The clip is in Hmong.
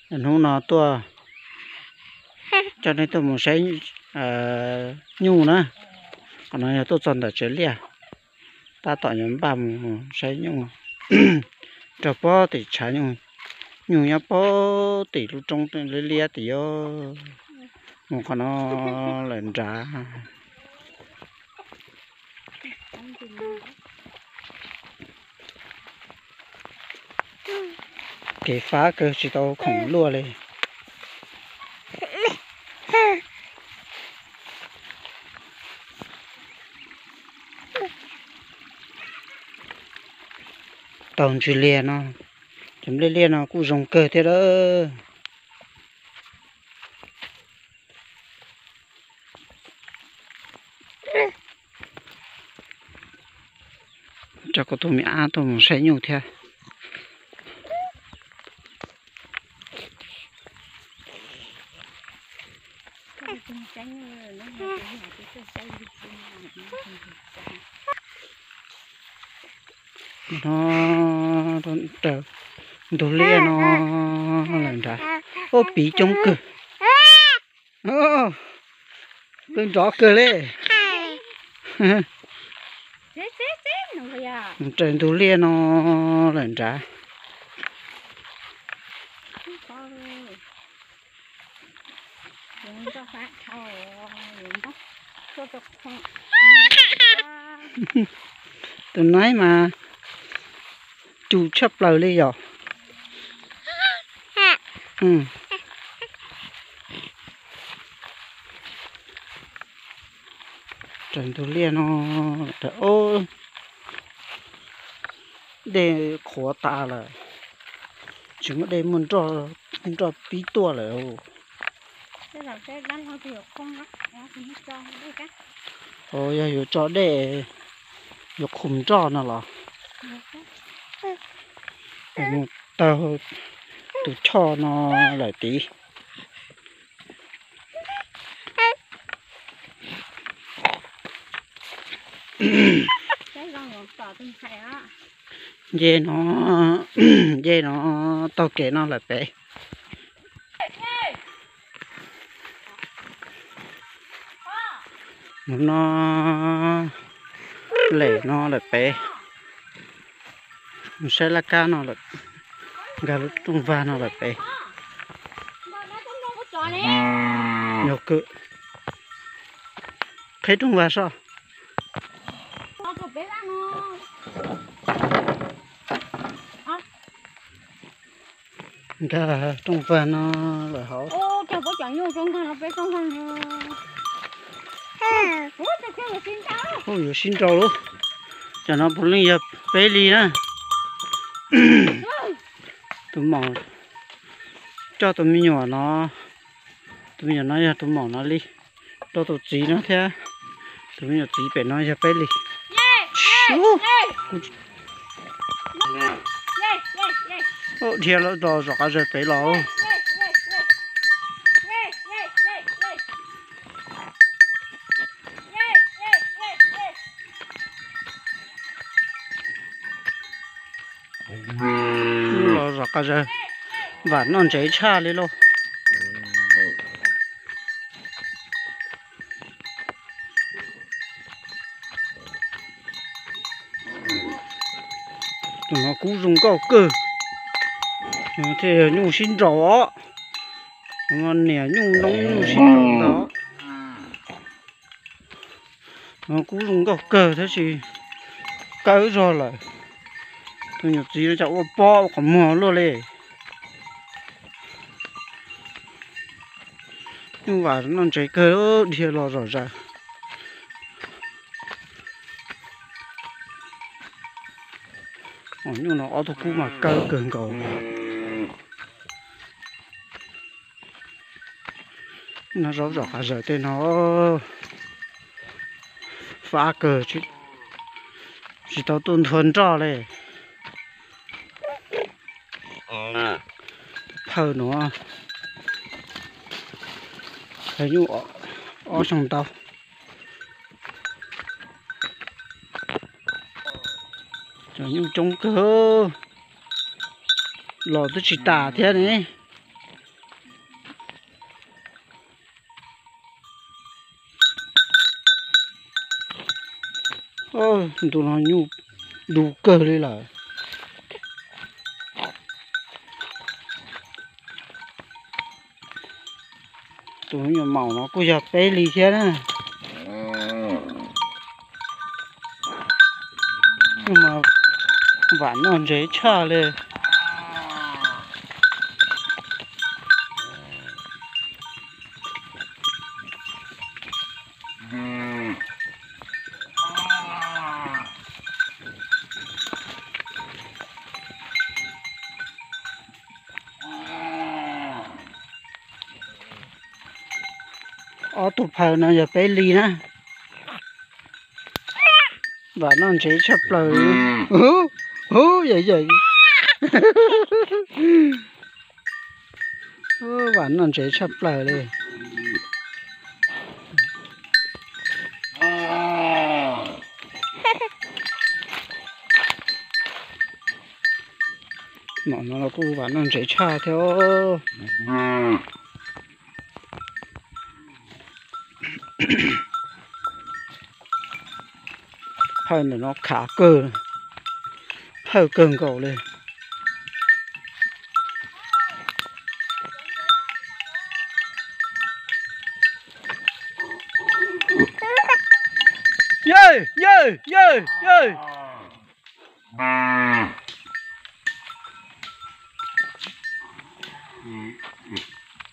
Hnub no tuaj coj nej tuaj mus saib nyuj na. Qhov no yog tuaj txog ntawm tsev liaj, tab tom yuav npaj mus saib nyuj rau pob tim tshav nyuj. Nyuj nyob pob tim lub roob liab liab tim, mus qhov no lawm nrad. Kev fab kawg tsis tau khoom luaj li. Tau ntsis liaj no, cov nplej liaj no kuj zoo kawg thiab lawm. Coj kuv tus me ab tuaj mus saib nyuj thiab. No, ntug liaj no lawm nrad. Ub, piv coob kawg. Peb nrov kawg li. Raws ntug liaj no lawm nrad. Tus naib mas cus tshaj plaws li yom. Raws ntug liaj no, dej qhuav tas lawm, tsis muaj dej muaj nroj pib tuaj lawm. Yog yuav tso dej, yuav qhum nroj no los? Mus taug tus choj no lawm tid. Nce no, nce no taug kev no lawm pem. Mus no, lem no lawm pem. Mus saib laj kab no lawm, nkag lub rooj vag no lawm pem. Yog kawg, qheb rooj vag soj. Nkag rooj vag no lawm hauv. Ub, yuav sib nrau lub. Cov no puav leej yog peb li na. Tus maum coj tus me nyuam no, tus me nyuam no yog tus maum no li, rau tus txiv no thiab. Tus me nyuam txiv pem no yog peb li. Dhia los zom qab zog pem los. Los zom qab zog, vam noj ntsev tshaj li lauj. Tus no kub zoo nkauj kawg, thiaj yog nyuj sib nraus os. Niam nyuj noob nyuj sib nraus ntag. Kub zoo nkauj kawg tab sis kawg zog lawm. Tus nyuam txiv no cas ua pob ua qhov muag luaj li. Nyuj vam noj ntsev kawg, dhia los zom zaws. Nyuj no ob tug kub mas kawg kawg nkaus. No zaub zom qab zog tej no fab kawg, tsis tau tuaj nthua nroj li. Phawj no, phawj nyuj ob xyoo ntau. Cov nyuj coob kawg, los twb tsis tas thiab ne. Ntu no nyuj du kawg li lawm. Tus nyuj maum no kuj yog peb li thiab na. Mas vam noj ntsev tshaj li. Ob tug phaw no yog peb li na. Vam noj ntsev tshaj plaws. Hu, hu, yawm yawm. Vam noj ntsev tshaj plaws li. Nom no los kuj vam noj ntsev tshaj thiab. Phawj ntawm no khav kawg, phawj kawg nkaus li. Yawg, yawg, yawg, yawg.